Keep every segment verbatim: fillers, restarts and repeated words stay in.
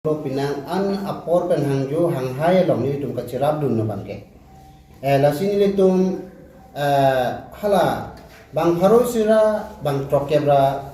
lo, penang an apor pen hangjo hanghai along nelitum kachirapdun abangke. Eh, lasi nelitum, eh, hala bang pharo isi ra bang throkkep ra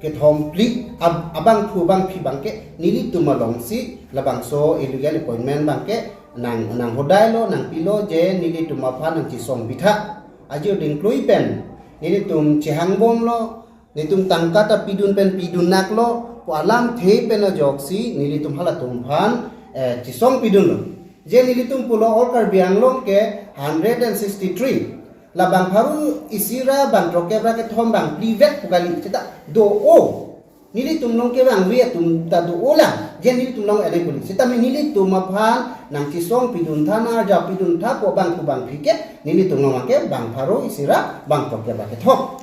kethom phli ab-, abangphu abangphi abangke nelitum alongsi labangso illegal appointment abangke nang, nanghodailo, nangpilo je nelitum aphan nangchesong pitha. Ajo dingklui pen nelitum chehangbomlo, nelitum tangka ta pidun pen pidunnaklo pu alamthe pen ajoksi nelitum halatum aphan, eh, chesong pidunlo. Je nelitum pulo All Karbi Anglong ke hundred and sixty-three. Labang pharo isi ra bang throkkep ra kethom bang phli vet pu kali. Seta do-o. Nelitum along kevangve atum ta do-o lang. Je nelitum along ene kuli. Seta mi nelitum aphan nangchesong piduntha, nangja piduntha pu abangphu abangphi ke nelitum along ke bang pharo isi ra bang throkkep ra kethom.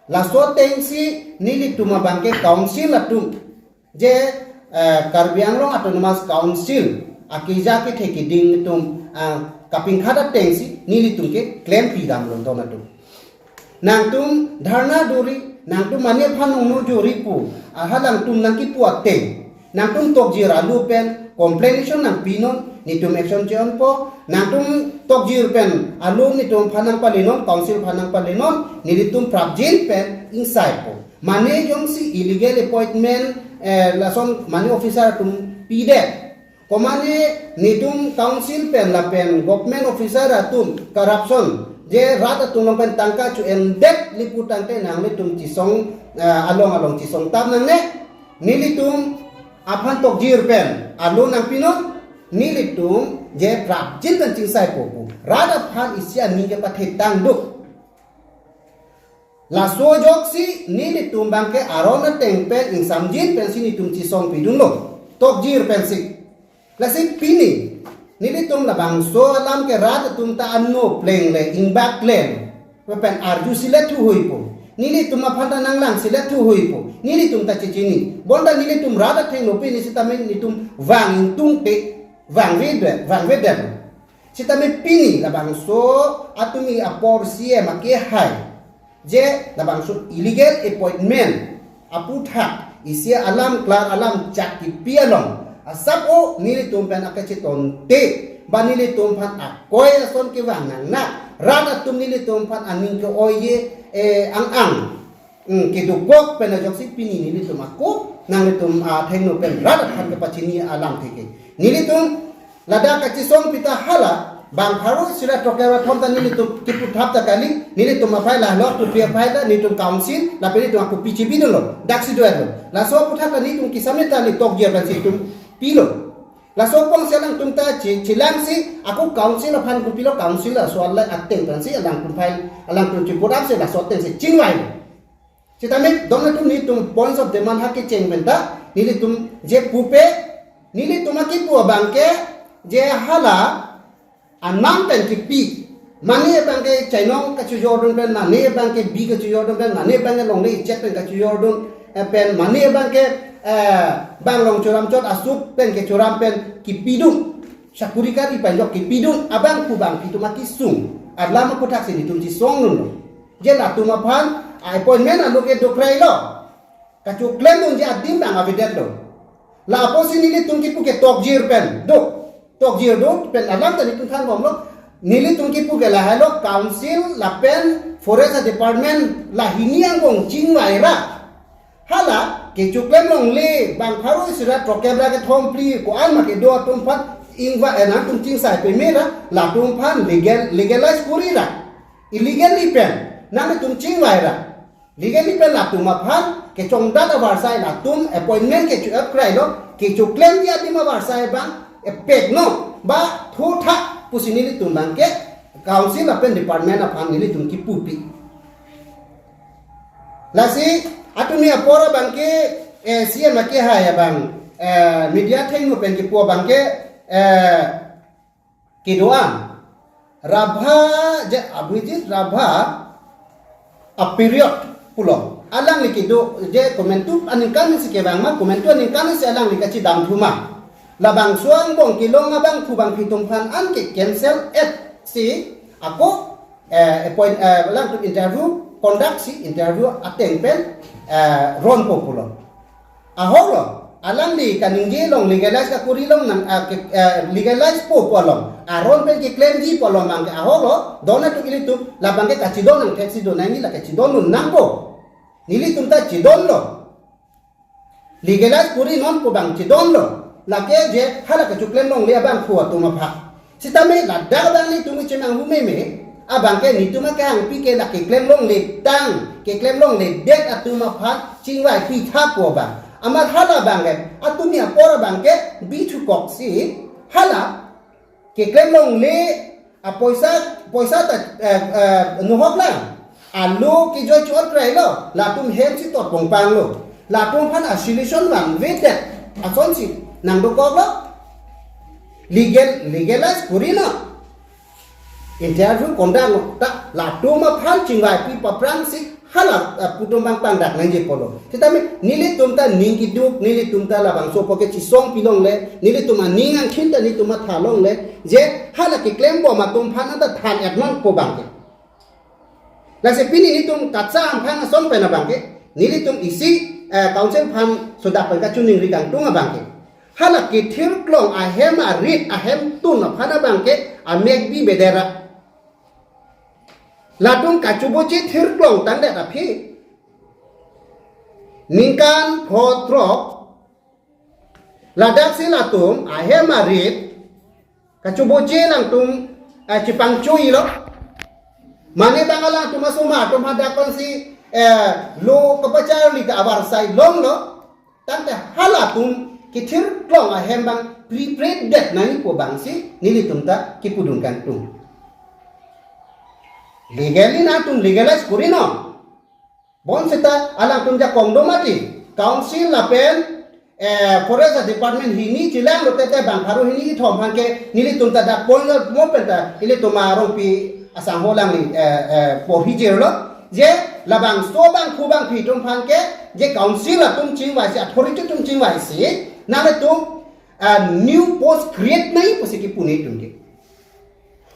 Laso atengsi nelitum abangke council atum. Je, eh, Karbi Anglong Autonomous Council akeja kethe keding atum, ah, kapingkhat atengsi nelitum ke klem pidamlo don atum. Nangtum dharna duri, nangtum mane aphan nangno jori pu, aha nangtum nangkipu ateng. Nangtum tokjir alo pen complain ason nangpinon, nelitum action che-onpo. Nangtum tokjir pen alo nelitum aphan nangpalenon, council aphan nangpalenon, nelitum prapjin pen ingsaipo. Mane jongsi illegal appointment, eh, lason mane officer atum pidet. Komane nelitum council pen lapen government officer atum corruption, je rat atum along pen tangka cho-endet lipu tangte nanglitum chesong, eh, along along chesong tap nangne. Nelitum aphan tokjir pen alo nangpinon, nelitum je prapjin pen chingsaipo pu rat aphan isi aning kepathetang duk. Laso ajoksi nelitum abangke aron ateng pen ingsamjin pensi nelitum chesong pidunlo. Tokjir pensi. Lasi pini nelitum labangso alam ke rat atum ta anno pleng le ingbak le pen arjusi le thuhuipo. Nelitum aphan ta nanglangsi le thuhuipo. Nelitum ta chechini. Bonta nelitum rat athengno pini sitame nelitum vang ingtungte vangvedet, vangvedet. Sitame pini labangso atumi apor C M akehai. Je labangso illegal appointment aputhak isi alam klar alam chak kipi along asap o nelitum pen akachetongte ba nelitum aphan akoi ason kevang nangnak rat atum nelitum aphan aning ke-oije, eh, ang-ang, hmm, kedokok pen ajoksi pini nelitum ako nanglitum athengno pen rat aphan kepachini alamthe ke. Nelitum ladak kachesong pita hala bang pharo isi ra throkkep ra kethom ta nelitum kiputhap ta kali, nelitum aphai lahelo, thupi aphai ta nelitum council lapen nelitum ako pichi bidunlo, daksi duetlo. Laso aputhak ta nelitum kisamit ta nelitum tokjir pensi itum pilo. Laso apotsi alangtum ta che-, chelangsi ako council aphan kopilo, council laso alai ateng pensi alangtum aphai alangtum chipudamsi laso atengsi chingvai. Sitame don atum nelitum points of demand ha kecheng pen ta nelitum je pupe, nelitum akipu abangke je hala anam pen kipi. Mane abangke chainong kachojordun pen, mane abangke bi kachojordun pen, mane abangke longle ichet pen kachojordun, eh, pen, mane abangke, eh, bang long choram chot asup pen kechoram pen kipidun. Sakuri kari pen jok kipidun abangphu abangphi atum akesung. Alam aputhak si nelitum chesongdunlo. Je latum aphan appointment alo ke dokrailo. Kachoklemdunji adim bang avedetlo. La apotsi nelitum kipu ke tokjir pen do. Tokjir do pen alam ta nelitum thanbomlo. Nelitum kipu ke lahailo council lapen forest department lahini angbong chingvai ra. Hala kechoklem longle bang pharo isi ra throkkep ra kethom phli ko-an ma kedo atum aphan ingvai, eh, nangtum chingsai peme ra latum aphan legal, legalize kori ra. Illegally pen nangtum chingvai ra. Legally pen latum aphan kechongdat avarsai latum appointment kecho-, eh, krailo, kechoklemji adim avarsai bang epek no ba thotha pusi nelitum abangke council lapen department aphan nelitum kipupi. Lasi atumi apor abangke, eh, C M akehai abang, eh, media athengno pen kipu abangke, eh, kedo-an. Rabha je Abhijit Rabha a period pulo. Alangli kedo je komantu aningkan si kevang ma, komantu aningkan si alangli kachidamthu ma. Labangso angbong kelong abangphu abangphi atum aphan an ke cancel et si ako, eh, appoint, eh, alangtum interview conduct si interview ateng pen, eh, ronpo pulo. Ahoklo, Alangli kaningje along, legalize kakuri along nang, ah, ke, ah, legalize po pu along, aron pen keklemji pu along abangke ahok lo, don atum ilitum labangke kachidon nang thek si do nangji, lake chidon un nangpo. Nelitum ta chidon lo. Legalize kuri non pu abang chidon lo. Lake je hala kachoklem longle abangphu atum aphan. Sitame ladak abang nelitum kecheng nanghu meme abangke nelitum akehangpi ke la keklem longle tang, keklem longledet atum aphan chingvai pitha pu abang. Amat hala abangke atum apor abangke bithukoksi hala keklem longle apoisa, poisa ta, eh, eh, nohok lang. Alo kejoi chot krailo, latum hem si tot pongpang lo. Latum aphan a-solution vangvedet asonsi nangdokok lo. Legal, legalize kuri non. Interview conduct non, ta latum aphan chingvaipi paphrangsi hala, eh, pu atum abang pangdak nangji pulo. Sitame nelitum ta ning kiduk, nelitum ta labangso pu ke chisongpi longle, nelitum aning angthin ta nelitum matha longle, je hala keklembom atum aphan ta than-et non pu abangke. Lasi pini nelitum kachamphang ason pen abangke, nelitum isi, eh, council aphan sodak pen kachiningri kangtung abangke. Hala kethirklong ahem arit ahemtun aphan abangke amek bi bedera. Latum kachoboche thirklong tangdet aphi ningkan pho throk ladaksi latum ahem arit kachoboche alangtum, eh, chepangchoi lo. Mane bang alangtum asomar atum hadak konsi, eh, lo kapacharli ta avarsai longlo. Tangte halatum kethirklong ahem abang preparedet nangji pu abangsi nelitum ta kipudun kangtung. Legally nangtum legalize kuri non. Bonseta alangtum jakong do mati. Council lapen, eh, forest department hini chelang lote te bang pharo hini kethom aphan ke nelitum ta dak point out mo pen ta ilitum arongpi asangho alangli, eh, eh, porhi jirlo. Je labangso abangphu abangphi atum aphan ke je council atum chingvaisi, authority atum chingvaisi, nanglitum, ah, new post create nangji pusi kipu nelitum ke.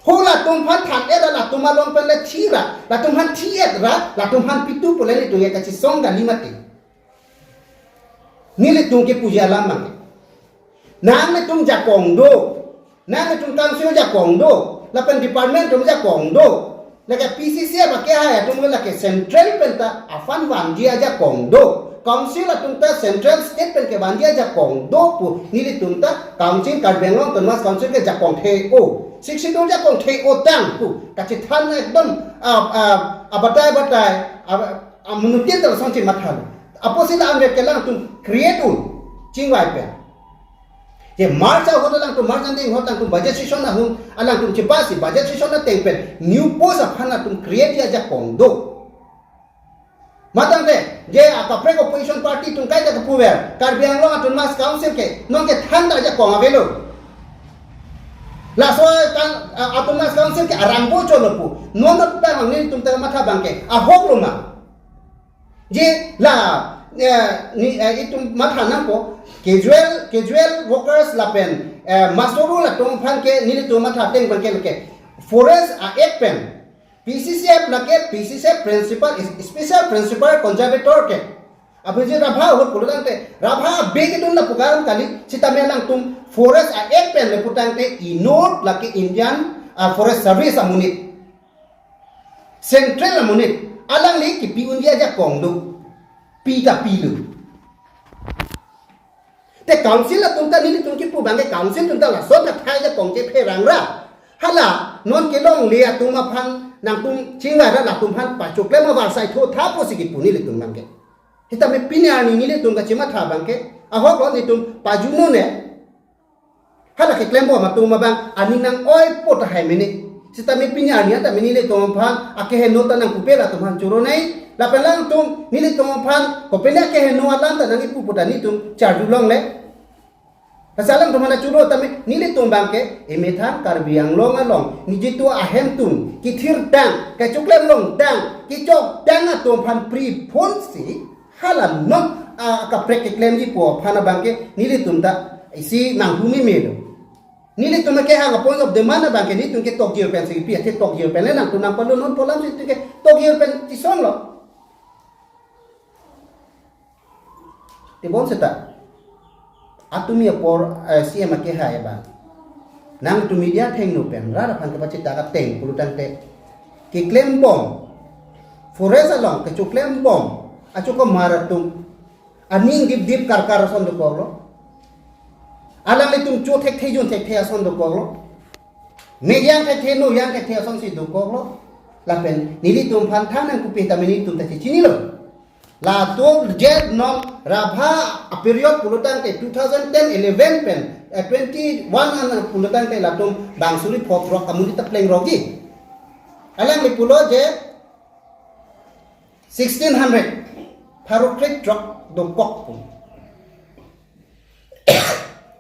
Ho latum aphan than-et ra latum along pen le thi ra, latum aphan thi-et ra, latum aphan pitu pule nelitum ke kachisong kali mati. Nelitum kepuji alam abang. Nanglitum jakong do. Nanglitum council jakong do. Lapen department atum jakong do. Lake P C C F akehai atum ke lake central pen ta a-fund vanji ajakong do. Council atum ta central state pen kevanji ajakong do pu nelitum ta council Karbi Anglong Autonomous Council ke jakong the-o. Sixth Schedule jakong the-o tang pu kachethan ekdom, ah, ah, abatai batai, ah, ah, munutin ta lasonsi matha lo. Apotsi la anvet ke alangtum create un chingvai pen. Je March ahut alangtum, March ending ahut alangtum budget session ahut alangtum chepasi budget session ateng pen new post aphan atum create ajakong do. Matangte je akaprek opposition party atum kaita kapuver Karbi Anglong Autonomous Council ke nonke than ta ajakong avelo. Laso kan, ah, Autonomous Council ke arang bocho lo pu. Non ta bang nelitum ta matha abangke ahok lo ma. Je la, eh, ni, eh, itum matha nangpo casual, casual workers lapen, eh, master roll atum aphan ke nelitum matha ateng abangke lake Forest a-Act pen P C C F lake P C C F principal, special principal conservator ke Abhijit Rabha ahut pulo tangte Rabha abe kedun lapu karam kali, sitame alangtum Forest a-Act pen lapu tangte inut lake Indian, ah, Forest Service amonit. Central amonit, alangli kipi unji ajakong do. Pi ta pilo. Te council atum ta nelitum kipu abangke council atum ta lason ta thai ajakong chepherang ra. Hala non kelongle atum aphan nangtum chingvai ra latum aphan pachoklem avarsai thotha pusi kipu nelitum abangke. Sitame pini arni nelitum kachematha abangke ahok lo, nelitum pajunu ne. Hala keklembom atum abang aning nang-oi po tahai mene. Sitame pini arni anta mene nelitum aphan akeheno ta nangpupe latum aphan choro nai. Lapen alangtum nelitum aphan kopine akeheno alam ta nangkipu pu ta nelitum charju longle. Lasi alangtum aphan choro tame nelitum abangke emethang Karbi Anglong along nelitum ahemtun kethirtang, kachoklem longtang, kechoktang atum aphan pri phonsi hala non, ah, kaprek keklemji pu aphan abangke nelitum ta isi nanghu meme lo. Nelitum akehang a-point of demand abangke nelitum ke tokjir pen si pi, athe tokjir pen le nangtum nangpalo non pu alam si nelitum ke tokjir pen chisong lo. Tebon seta. Atumi apor, eh, C M akehai abang. Nangtum media athengno pen rat aphan kepachethak ateng pulotangte, keklembom, forest along kechoklembom achokomar atum aning dipdip karkar ason dokoklo. Alanglitum cho thekthe jun thekthe ason dokoklo. Mek yang thekthe, no yang thekthe asonsi dokoklo. Lapen nelitum aphan thangnang pupe tame nelitum ta chechinilo. Latum je non Rabha aperiod pulotangte two thousand ten eleven pen, eh, twenty-one an pulotangte latum bang suri pho throk amonit ta plengrokji. Alangli pulo je sixteen hundred pharo krethrok dokok pu.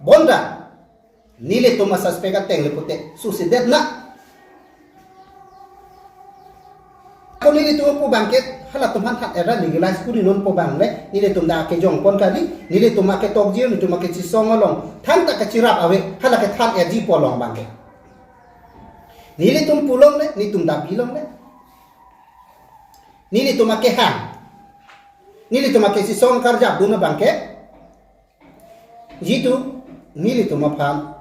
Bonta nelitum asuspect ateng le pute susi det na. Ako nelitum pu abangke halatum aphan than era legalize kuri non pu abang le nelitum ta kejongpon kali, nelitum aketokji, nelitum akechesong along than ta kachirap ave, hala kethan erji pu along abangke. Nelitum pu longle, nelitum ta bi longle. Nelitum akehang, nelitum akechesong karjapdun abangke, jitu nelitum aphan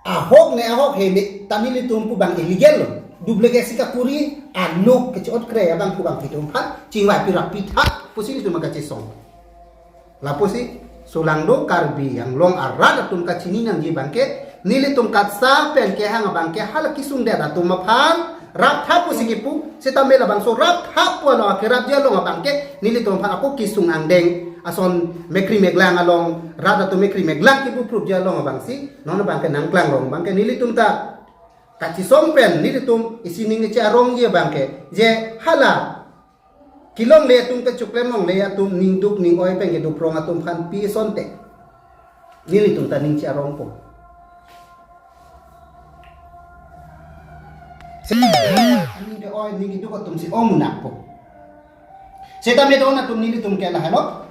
ahok ne ahok he ne ta nelitum pu abang illegal lo. Duplicate si kakuri aluk keche-otkre abang pu abang nelitum aphan chingvai pirap pitha pusi nelitum akechesong. Lapusi solangdo Karbi Anglong arat atum kachini nangji abangke, nelitum KATSA pen kehang abangke hala kesung det atum aphan raptha pusi kipu, seta me labangso raptha pu along akerapji along abangke nelitum aphan ako kesung angdeng ason mekri meglang along, rat atum mekri meglang kipu prupji along abangsi non abangke nangklangrong abangke nelitum ta kachesong pen nelitum isi ning iche arongji abangke, je hala kelongle atum, kechoklem longle atum, ningduk ning-oi pen kedoprong atum aphan pi asonte nelitum ta ning che arongpo. Ning ke-oi ning keduk atumsi ong munakpo. Seta me don atum nelitum ke lahelo,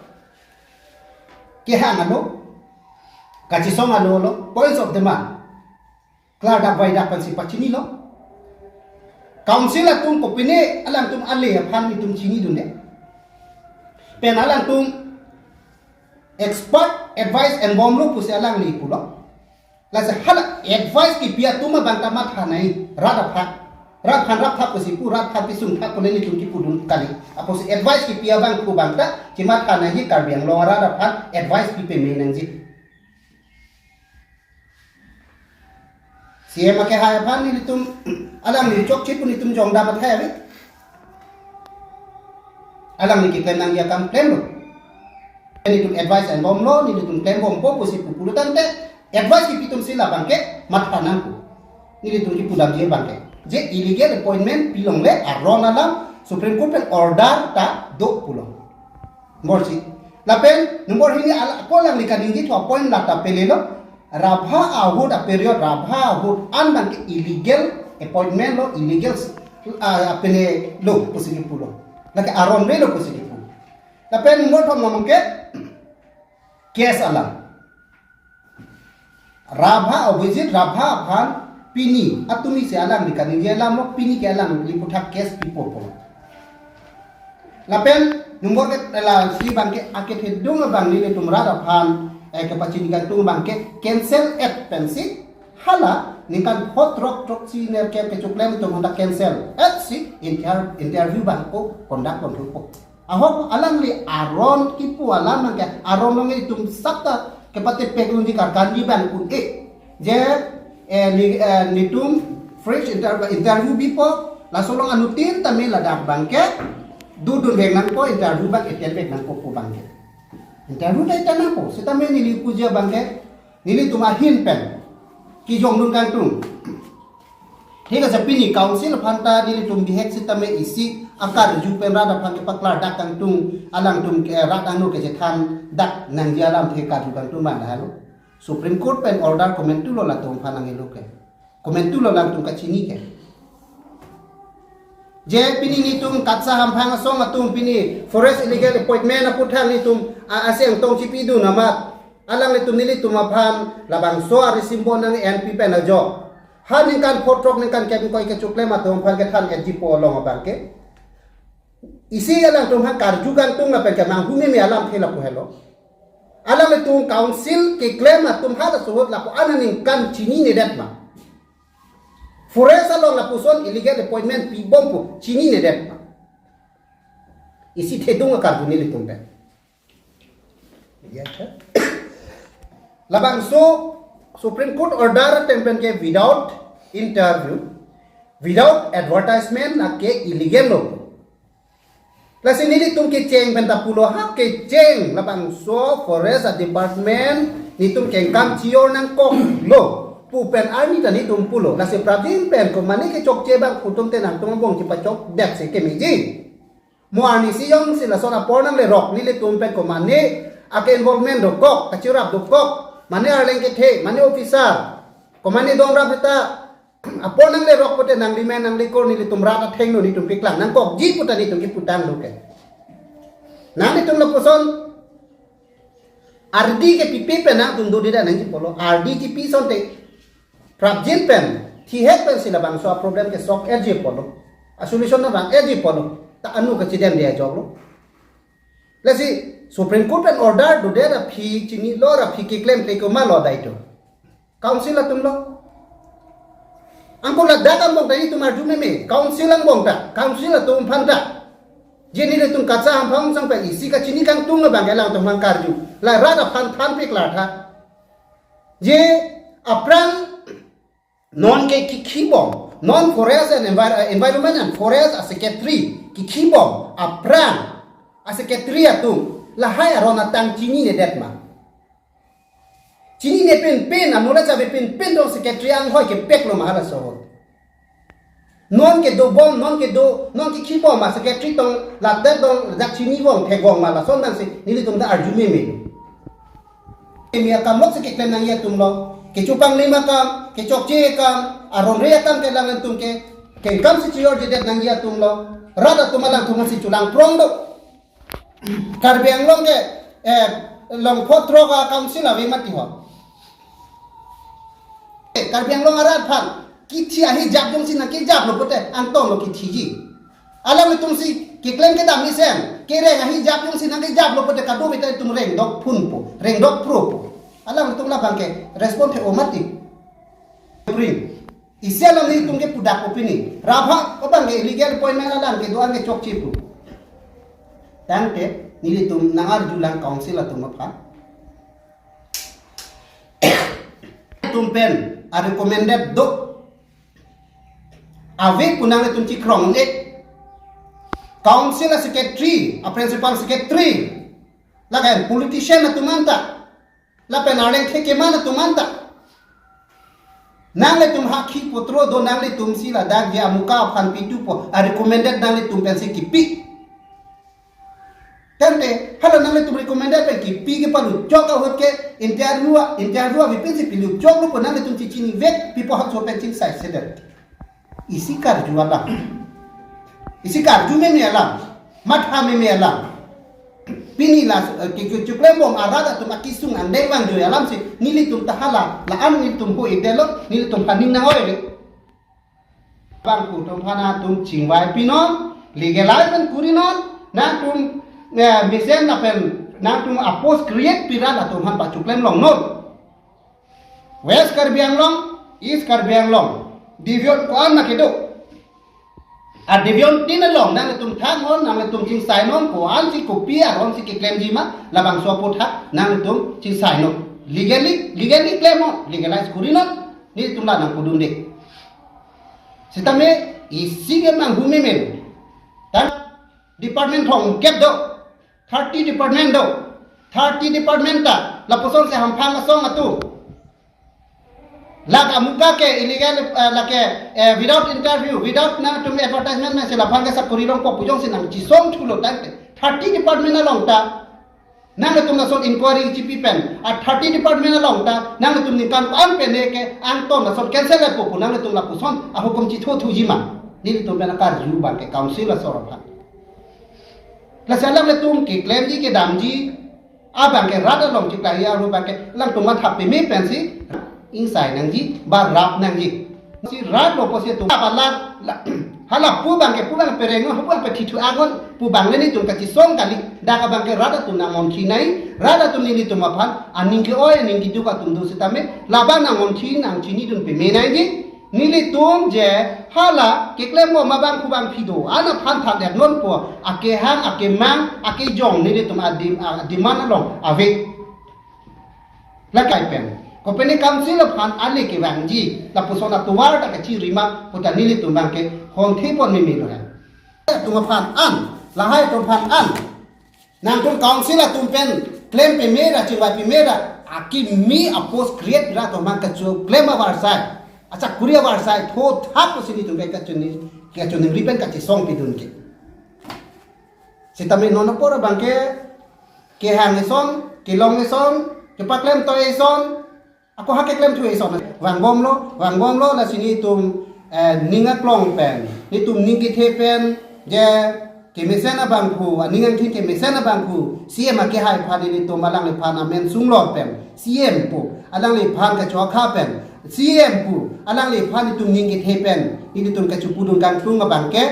kehang alo, kachesong alo lo, points of demand klardak vaidak pensi pachinilo. Council atum kopine alangtum ale aphan nelitum chinidunde. Pen alangtum expert advice enbomlo pusi alangli pulo. Lasi hala advice kipi atum abang ta matha nai rat aphan. Rat aphan raptha pusi pu, rat aphan kesungtha pu le nelitum kipudun kali. Apotsi advice kipi abang pu abang ta chematha nangji, Karbi Anglong arat aphan advice pi peme nangji. C M akehai aphan nelitum alangli chokche pu nelitum jongdam athai ave. Alangli keklem nangji akam klemlo. Nelitum advice enbomlo, nelitum klembompo pusi pu pulotangte advice kipi atumsi labangke matha nangpo. Nelitum kipudamji abangke, je illegal appointment pi longle aron alam, Supreme Court pen order ta do pulo. Number isi. Lapen number hini ala ako alangli kaningje thu apoint lata pelelo. Rabha ahut aperiod, Rabha ahut an abangke illegal appointment lo, illegal, ah, apene lo pusi kipulo. Lake aron re lo pusi kipu. Lapen number thom abangke case alam. Rabha, Abhijit Rabha aphan pini, atumi si alangli kaningje alam lo, pini ke alangli aphuthak case pipo pulo. Lapen number ke lasi abangke akethedung abang nelitum rat aphan, eh, kepachini kangtung abangke cancel et pensi hala ningkan pho throk throksi nerkep kechoklem atum aphan ta cancel et si inter-, interview abang ko conduct konthupo. Ahok alangli aron kipu alam abangke aron along itum sapta kepatepek longji karkanji abang un-e. Je, eh, li, eh, nelitum fresh inter-, interview bipo, laso along anuttin tame ladak abangke dodun vek nangpo, interview abang attend vek nangpo pu abangke. Interview ta attend nangpo, sitame neli puji abangke nelitum ahin pen kejongdun kangtung. Thik ase, pini council aphan ta nelitum bihek sitame isi akarju pen rat aphan kepaklardak kangtung, alangtum ke rat angno kechethandak nangji alamthe karju kangtung abang lahelo. Supreme Court pen order komantulo latum aphan nangilo ke? Komantulo latum kachini ke? Je pini nelitum KATSA hamphang asong atum pini forest illegal appointment aphuthak nelitum a-, aseng tong chipidun amat alanglitum nelitum aphan labangso arisimbo nang-enpi pen ajo. Ha ningkan pho throk ningkan kep ingkoi kechoklem atum aphan kethan etji pu along abangke isi alangtum aphan karju kangtung lapen kemanghu meme alamthe lapu helo. Alanglitum council keklem atum halaso ahut lapu-an aningkan chininedet ma? Forest along lapuson illegal appointment pibom pu chininedet ma? Isi thedung akarju nelitum pen. Ya, ya. Labangso Supreme Court order atum pen ke without interview, without advertisement lake illegal lo. Lasi nelitum kecheng pen ta pulo, ha kecheng labangso forest department nelitum kengkam chi-or nangkoklo pu pen arni ta nelitum pulo. Lasi prapjin pen komane kechokche abang pu atum te nangtum angbong chepachokdet si kemeji. Mo arnisi jongsi lason apor nanglerok nelitum pen komane ake involvement dokok, kachirap dokok, mane arleng kethe, mane officer, komane dongrap heta apor nanglerok pute nanglimen nanglikur nelitum rat athengno nelitum keklang nangkokji pu ta nelitum keputang lo ke. Nanglitum lapuson ardi kepipe pen nangtum dodedet nangji pulo, ardi kepi asonte prapjin pen, thihek pensi labangso aproblem ke solve-etji pulo, asolution nangvang-etji pulo, ta anu kachidem dia jok lo. Lasi Supreme Court pen order dodet aphi chinilo ra aphi keklemkle komatlo daitu? Council atum lo. Anke ladak angbong ta itum arju meme, council angbong ta, council atum aphan ta. Je nelitum kacha hamphang sang pen isi kachini kangtung lo abang ke alangtum aphan karju. La rat aphan thanpik lartha. Je aphrang non ke kekhibom, non Forest and Envir-, Environment and Forest a-secretary kekhibom aphrang a-secretary atum lahai aron atang chininedet ma? Chinine pinpin, anole chabe pinpin dong secretary anghoi kepek lo ma halaso ahut? Non kedobom, non kedo, non kekhibom ma secretary tong ladak dong, ladak chinibom thekbom ma, lason abangsi nelitum ta arju meme. Keme akam lok si keklem nangji atum lo, kechupang lima akam, kechokche akam, aron re akam ke alangtum ke, kengkam si chi-orjedet nangji atum lo, rat atum alangtum si chulang prong do. Karbi Anglong ke, eh, long phot throk a-council ave mati ho. Eh, Karbi Anglong arat aphan kithi ahijap jongsi nangkijaplo pute angtong lo kithiji. Alanglitum si keklem kedam mesen, kereng ahijap jongsi nangkijaplo pute kadokave ta itum rengdok phunpo, rengdok phropo. Alanglitum labang ke respond the-o mati. Pring. Isi alam nelitum kepudak opini. Rabha abang ke illegal appointment alam kedo-an kechokche pu. Tangte nelitum nangarjulang council atum aphan. Atum pen a-recommended do ave pu nanglitum chikrong-e. Council a-secretary, a-principal secretary, lapen politician atum anta, lapen arleng thekkeman atum anta. Nanglitum hakhi putro do, nanglitum si ladak je amuka aphan pitupo, a-recommended nanglitum pensi kipi. Tangte, hala nanglitum recommended pen kipi kepaluchok ahut ke interview a, interview a bipin si piluchoklo pu nanglitum chechinivek, pipo hapso pen chingsai sedet. Isi karju alam. Isi karju meme alam. Matha meme alam. Pini la, eh, ke, kechiklembom arat atum akesung angdeng vangjoi alam si nelitum ta hala, la-an nelitum ho-ikdetlo, nelitum haning nang-oi le. Bangphu atum aphan nangtum chingvai pinon, legalize pen kurinon, nangtum, eh, mesen lapen nangtum a-post create pi rat atum aphan pachiklem longnon. West Karbi Anglong, East Karbi Anglong, division ko-an ma kedo. A-division tin along nangtum thangnon, nangtum chingsainon, ko-an si kopi aron si keklemji ma, labangso aputhak nangtum chingsainon. Legally, legally klemnon, legalize kurinon, nelitum la nangpudunde. Sitame isi ke nanghu meme. Tan department thomkep do, thirty department do, thirty department ta lapuson si hamphang asong atum. Lake amuka ke illegal, eh, lake, eh, without interview, without nangtum advertisement mesen laphang ke sakori longpo pu jongsi nangchisong thulo tangte, thirty department along ta nangtum lason inquiry chipi pen, a thirty department along ta nangtum ningkan ko-an pen ke angton lason cancel-etpo pu nangtum lapuson ahukum chitho thuji ma? Nelitum pen akarju abang ke council asor aphan. Lasi alanglitum keklemji kedamji abang ke rat along chiklangji aru abang ke alangtum matha peme pensi ingsai nangji, ba rap nangji. Si rat lo pusi atum apalar la, Hala pu abangke pu abang pereng non, pu abang pethi thu agon, pu abang le nelitum kachisong kali. Dak abangke rat atum nang monthi nai, rat atum nelitum aphan aning ke-oi, aning keduk atum do sitame, labang nang monthi nang chinidun peme nai ji. Nelitum je hala keklem bom abang pu abang phi do, an aphan thakdet nonpo, akehang, akemang, akejong nelitum adim, a-demand along ave. Lakai pen kopine council aphan ale kevangji, lapuson atovar ta kachirima puta nelitum abangke hongthepon meme lo he. Atum aphan an, lahai atum aphan an, nangtum council atum pen klem peme ra, chingvai peme ra, akimi a-post create ra atum aphan kachoklem avarsai, achakuri avarsai tho thap pusi nelitum ke kachini, kachiningri pen kachisong pidun ke. Sitame non apor abangke kehang eson, kelong eson, kepaklem toi eson, ako ha keklem thu eson. Vangbomlo, vangbomlo, lasi nelitum, eh, ning aklong pen, nelitum ning kethe pen, je kemesen abangphu, aning angthin kemesen abangphu, C M akehai aphan nelitum alangliphan amen sunglor pen, C M pu, alangliphan kachokha pen, C M pu, alangliphan nelitum ning kethe pen, nelitum kachipudun kangtung abangke,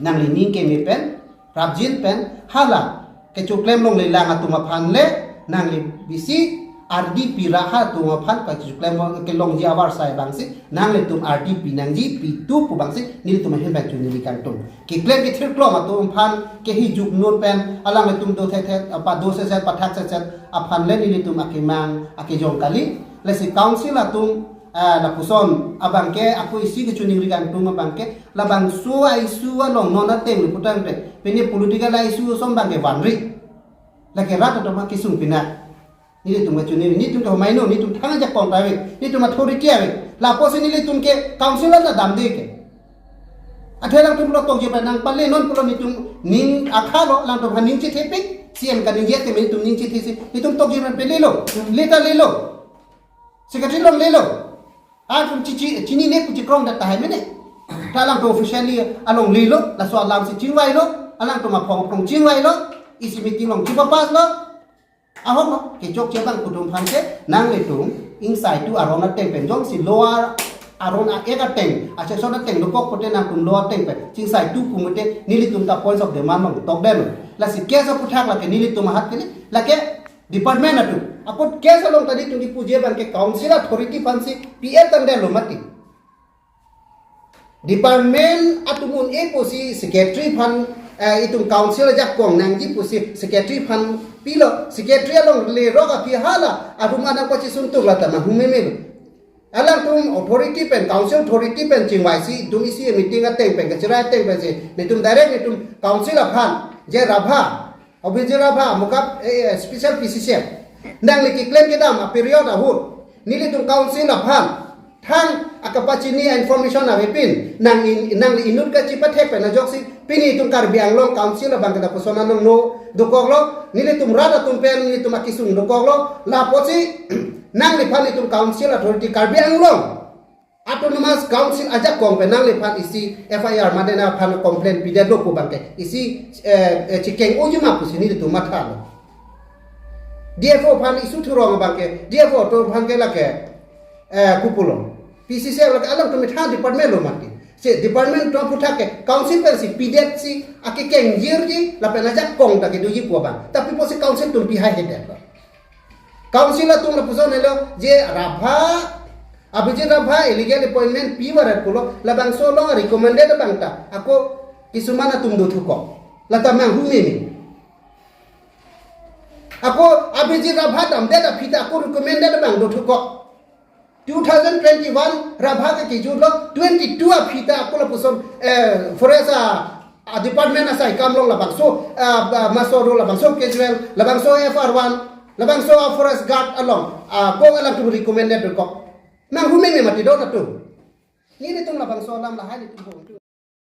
nangli ning keme pen, rapjin pen, hala kechoklem longlelang atum aphan le, nangli bisi ardi pi ra ha atum aphan kachoklem kelongji avarsai abangsi, nanglitum ardi pi nangji, pi tu pu abangsi, nelitum ahin abang chiningri kangtung. Keklem kethirklong atum aphan, kehi juknur pen, alanglitum do thethet, apa do seset, pathak seset, aphan le nelitum akemang, akejong kali, lasi council atum, ah, lapuson abangke, ako isi kachiningri kangtung abangke, labangso a-issue along non ateng lo putangte, pine political a-issue ason abangke vanri. Lake rat atum akesung pina. Nelitum kachini, nelitum ke homai no, nelitum thang ajakong ta ave, nelitum authority ave. Lapusi nelitum ke council ta damde ke. Athe alangtum lo tokji pen nang pale non pulo nelitum ning akha lo, alangtum ha ning chethepik, C M kaningje te nelitum ning chethesi, nelitum tokji pen pele lo, leta le lo. Secretary longle lo. Atum chi, chi, chinine pu chikrong ta tahai mene. Ta alangtum officially alongle lo, laso alam si chingvai lo, alangtum aphong aphong chingvai lo, isi meeting along chipapass lo. Ahok lo, kechokche abang atum aphan ke, nanglitum, ingsai tu aron ateng pen jongsi lower aron a-ek ateng, a-section ateng dokok pute nangtum lower ateng pen, chingsai tu pu mute, nelitum ta points of demand along tokdet lo. Lasi case aphuthak lake nelitum ahat kali, lake department atum. Apot case along ta nelitum kipuji abangke council authority aphansi P L tangdet lo mati. Department atum un-e pusi secretary aphan, eh, itum council ajakong nangji pusi secretary aphan pilo, secretary along lerok aphi hala, atum anang pachisun tuk lata ma humeme lo. Alangtum authority pen, council authority pen chingvaisi, itum isi meeting ateng pen, kachirai ateng pensi, nelitum direct nelitum council aphan, je Rabha, Abhijit Rabha, Mukap, eh, special P C C F. Nangli keklem kedam a-period ahut, nelitum council aphan, thang akapachini a-information avepin, nang in, nangli inut kachipathek pen ajoksi, pini itum Karbi Anglong Council abangke lapuson alonglo dokoklo, nelitum rat atum pen nelitum akesung dokoklo, lapusi, nangliphan itum council authority Karbi Anglong Autonomous Council ajakong pen nangliphan isi F I R mate nangphan complaint pidetlo pu abangke isi, eh, eh, chikeng ojima pusi nelitum mathalo. D F O aphan issue thurong abangke, D F O atum aphan ke lake, eh, kopulo. P C C F lake alangtum methang department lo mati. Si department atum aphuthak ke council pensi pidetsi akekeng jirji lapen ajakong ta kedoji pu abang. Tapi pusi council atum pihai hedetlo. Council atum lapuson helo je Rabha, Abhijit Rabha illegal appointment pivaret pulo, labangso along recommended abang ta ako kisuman atum dothukok. Lata mang humeme. Ako Abhijit Rabha damdet aphi ta ako recommended abang dothukok. Two thousand twenty-one Rabha ke kejutlo, twenty-two aphi ta ako lapuson, eh, forest a, a department asai kam along labangso, ah, ah, maso ro labangso casual, labangso F R one, labangso a forest guard along, ah, kong alangtum recommended dokok. Mang humeme mati do atum. Nelitum labangso alam lahai nelitum bong.